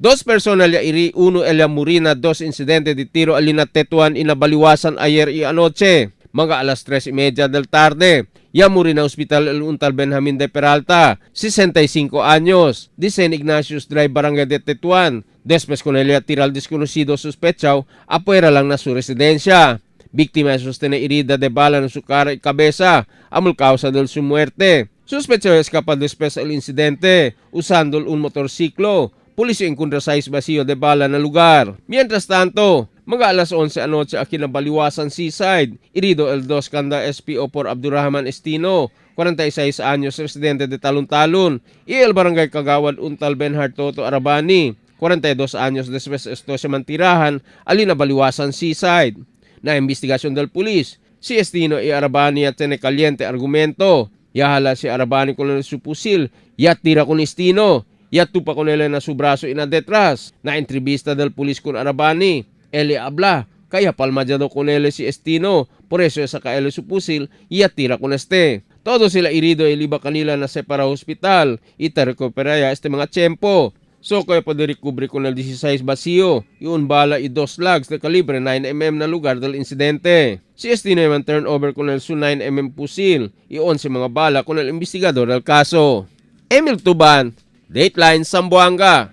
Dos personas ya iri, uno ella murina, dos incidente de tiro alina Tetuan inabaliwasan ayer y anoche. Mga alas 3:30 del tarde. Ya muri na hospital el untal Benjamin de Peralta, 65 años, de St. Ignatius Drive, Barangay de Tetuan. Después con ella tira al desconocido sospechado afuera lang na su residencia. Víctima sostiene herida de bala en su cara y cabeza, amul causa de su muerte. Sospechoso escapa después del incidente, usando un motorciclo. Policía encontró 6 vacío de bala na lugar. Mientras tanto, mga alas 11 anoche aquí na Baliwasan Seaside, herido el 2 kanda SPO por Abdurrahman Estino, 46 años, residente de Talon-Talon, y el barangay Kagawad Untal Benhard Toto Arabani, 42 años, después esto sa mantirahan, alina Baliwasan Seaside. Na investigasyon del pulis, si Estino y Arabani at tiene caliente argumento. Yahala si Arabani con su pusil, ya tira con Estino, ya tupa con él na su brazo ina detrás. Na entrevista del pulis con Arabani, él habla, kaya palmadyado con él si Estino, por eso saca él su pusil, ya tira con este. Todo sila herido y liba kanila na separa hospital, ita recupera ya este mga tiyempo. So kaya pwede recovery con el 16 vacío y un bala y dos slugs de calibre 9 mm na lugar del incidente. Si Estino naman turn over con el su 9 mm pusil y 11 mga bala con el investigador del caso. Emil Tuban, Dateline Zamboanga.